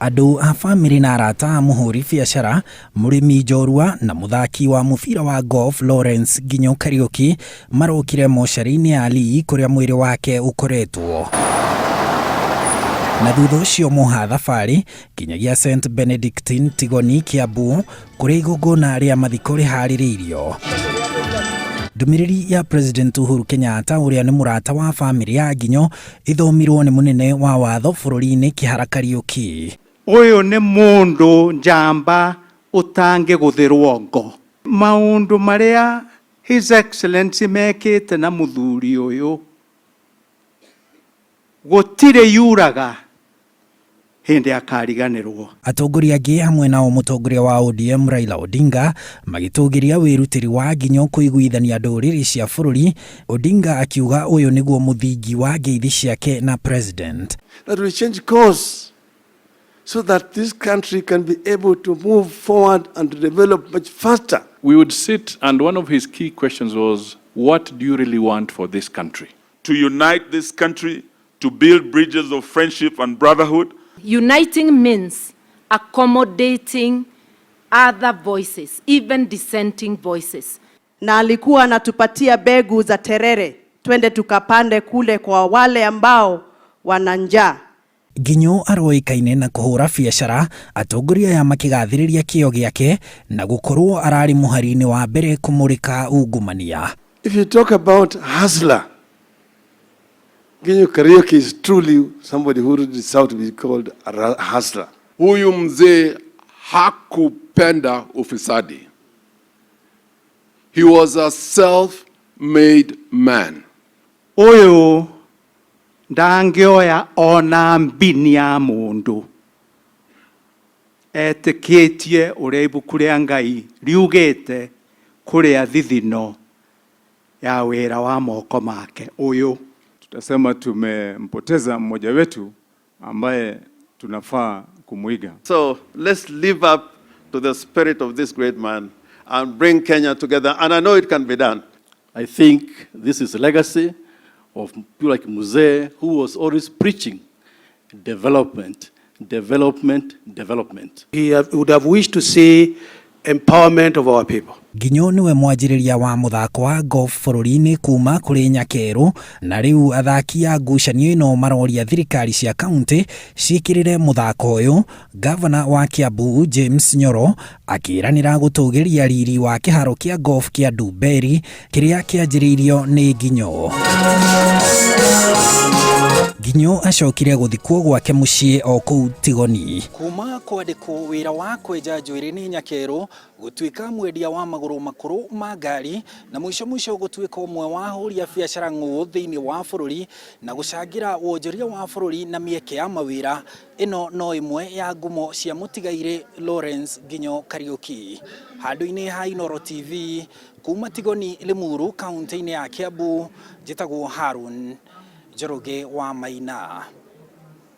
Andũ a bamĩrĩ na arata a mũhũri biacara, mũrĩmi njorua na mũthaki wa mũbira wa golf Lawrence Nginyo Kariuki marokire mocarĩ-inĩ ya Lee kũrĩa mwĩrĩ wake ũkoretwo na thutha ũcio moha thabarĩ nginyagia St Benedictine Tigoni Kiambu kũrĩa igongona rĩa mathiko rĩharĩrĩirio. Ndũmĩrĩri ya President Uhuru Kenyatta ũrĩa nĩ mũrata wa bamĩrĩ ya Nginyo ĩthomirwo nĩ mũnene wa watho bũrũri-inĩ Kĩhara Kariũki. Ũyũ nĩ mũndũ njamba ũtangĩgũthĩrwo ngo. Maũndũ marĩa His Excellency mekĩte na mũthuri ũyũ gũtirĩ yuraga hĩndĩ akariganĩrwo. Atongoria angĩ hamwe nao mũtongoria wa ODM Raila Odinga magĩtũgĩria wĩrutĩri wa Nginyo kũiguithania ndũrĩrĩ cia bũrũri, Odinga akiuga ũyũ nĩguo mũthingi wa ngeithi ciake na President. That we change course so that this country can be able to move forward and develop much faster. We would sit, and one of his key questions was, "What do you really want for this country?" To unite this country, to build bridges of friendship and brotherhood. Uniting means accommodating other voices, even dissenting voices. Na alikuwa anatupatia mbegu za terere twende tukapande kule kwa wale ambao wana njaa. Nginyo aroĩkaine na kũhũra biacara, atongoria aya makĩgathĩrĩria kĩo gĩake na gũkorwo ararĩ mũhari-inĩ wa mbere kũmũrĩka ungumania. If you talk about hustler, Nginyo Kariuki is truly somebody who deserves to be called a hustler. Huyu mzee hakupenda ufisadi. He was a self-made man. Ũyũ ndangĩoya ona mbini ya mũndũ etĩkĩtie ũrĩa ibuku rĩa Ngai riugĩte kũrĩa thithino ya wĩra wa moko make ũyũ. Tutasema tumempoteza mmoja wetu ambaye tunafaa kumwiga. So let's live up to the spirit of this great man and bring Kenya together. And I know it can be done. I think this is a legacy of people like Mzee, who was always preaching development, development, development. He would have wished to see empowerment of our people. Nginyo nĩwe mwanjĩrĩria wa mũthako wa golf bũrũri-inĩ kuma kũrĩ Nyakerũ, na rĩu athaki a ngucanio ĩno maroria thirikari cia kaunti ciĩkĩrĩre mũthako ũyũ. Gavana wa Kiambu James Nyoro akĩĩranĩra gũtũgĩria riri wa kĩharo kĩa golf kĩa Ndumberi kĩrĩa kĩanjĩrĩirio nĩ Nginyo. Nginyo acokire gũthikwo gwake mũciĩ o kũu Tigoni. Kuma kwandĩkwo wĩra wa kwenja njuĩrĩ nĩ Nyakerũ, gũtuĩka mwendia wa magũrũ makũrũ ma ngari, na mũico mũico gũtuĩka ũmwe wa ahũri a biacara ng'ũ thĩinĩ wa bũrũri na gũcangĩra wonjoria wa bũrũri na mĩeke ya mawĩra, ĩno no ĩmwe ya ngumo cia mũtigairĩ Lawrence Nginyo Kariuki. Handũ-inĩ ha Inooro TV kuma Tigoni, Limuru, kaunti-inĩ ya Kiambu, njĩtagwo Harun Njoroge wa Maina.